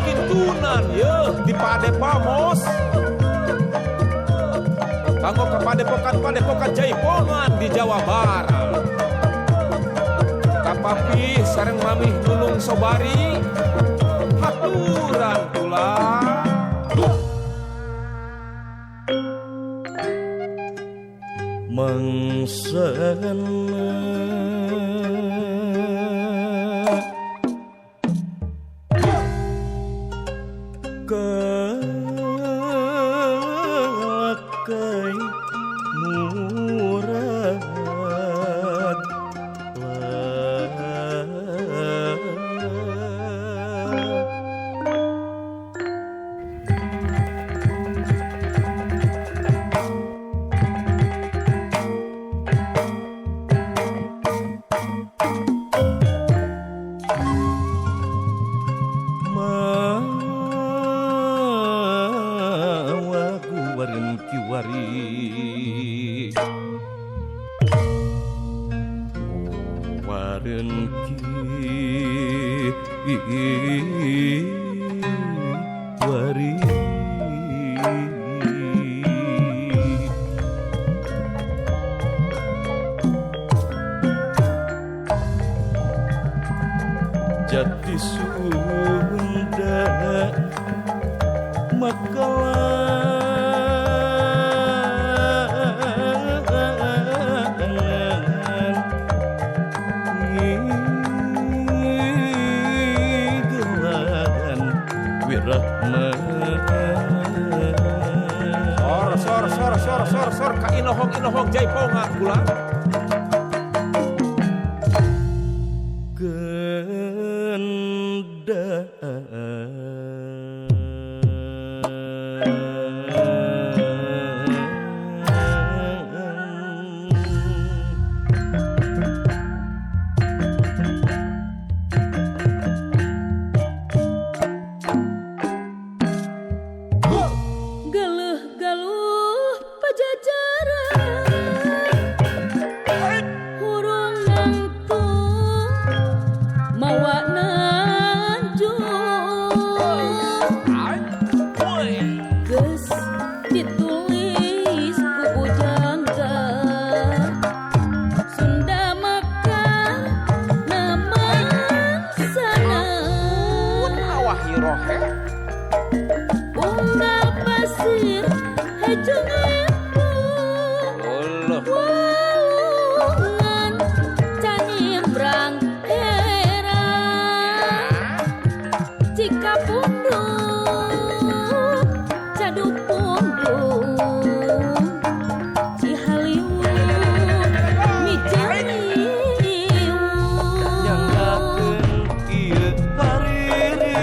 Kakintunan yeuh di Padepamos. Kanggo ka padepokan-padepokan Jaipongan di Jawa Barat. Ka papih sareng mamih Nunung Sobari haturan kula. Mengsena kalakai murad kiwari waren kiwari jati Sunda maka Sor sor sor sor sor sor ka inohong inohong Jaipongan kula. Genda Galuh Pajajaran hurung nangtung mawa nanjung geus ditulis ku bujangga Sunda maka namangsana Awah hirohe unggal pasir hejo Allah walungan canimbrang era Cikapundung Cadupundung Cihaliwung Mijeliwung nyanggakeun ieu hariri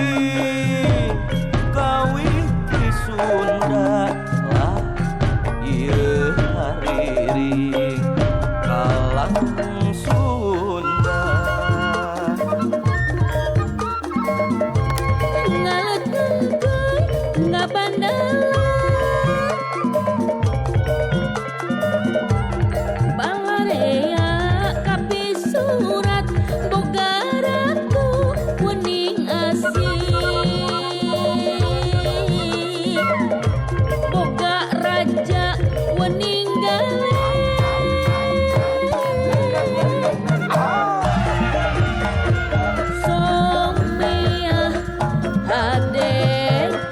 kawih ti Sunda lah ieu hariri kalang Sunda ngaletengkeun ngabandala balarea kapisurat boga ratu wening asih boga raja wening galeh Someah hade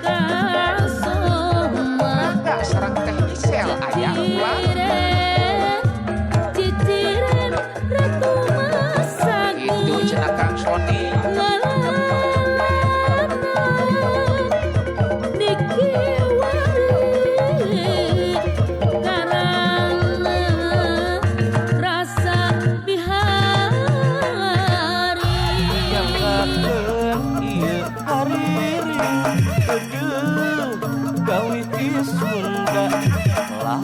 kasoma Mangga sareng Teh Isel aya kula. Ciciren ciciren ratu masagi Itu cenah Kang Sony. Ngalalana dikiwari karana rasa bihari nyanggakeun ieu hariri eueuh kawih ti Sunda lah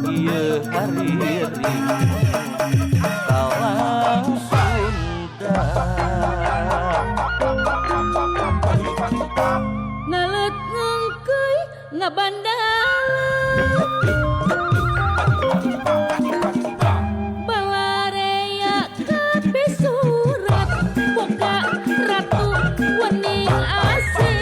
ieu hariri kalang Sunda ngalet ngengkeuy ngabandala balarea kapisurat boga ratu wening asih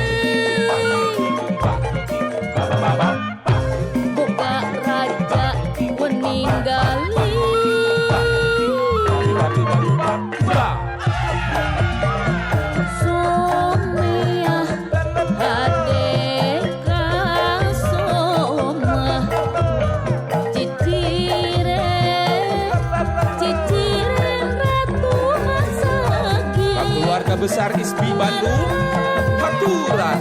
Besar ISBI Bandung. Haturan.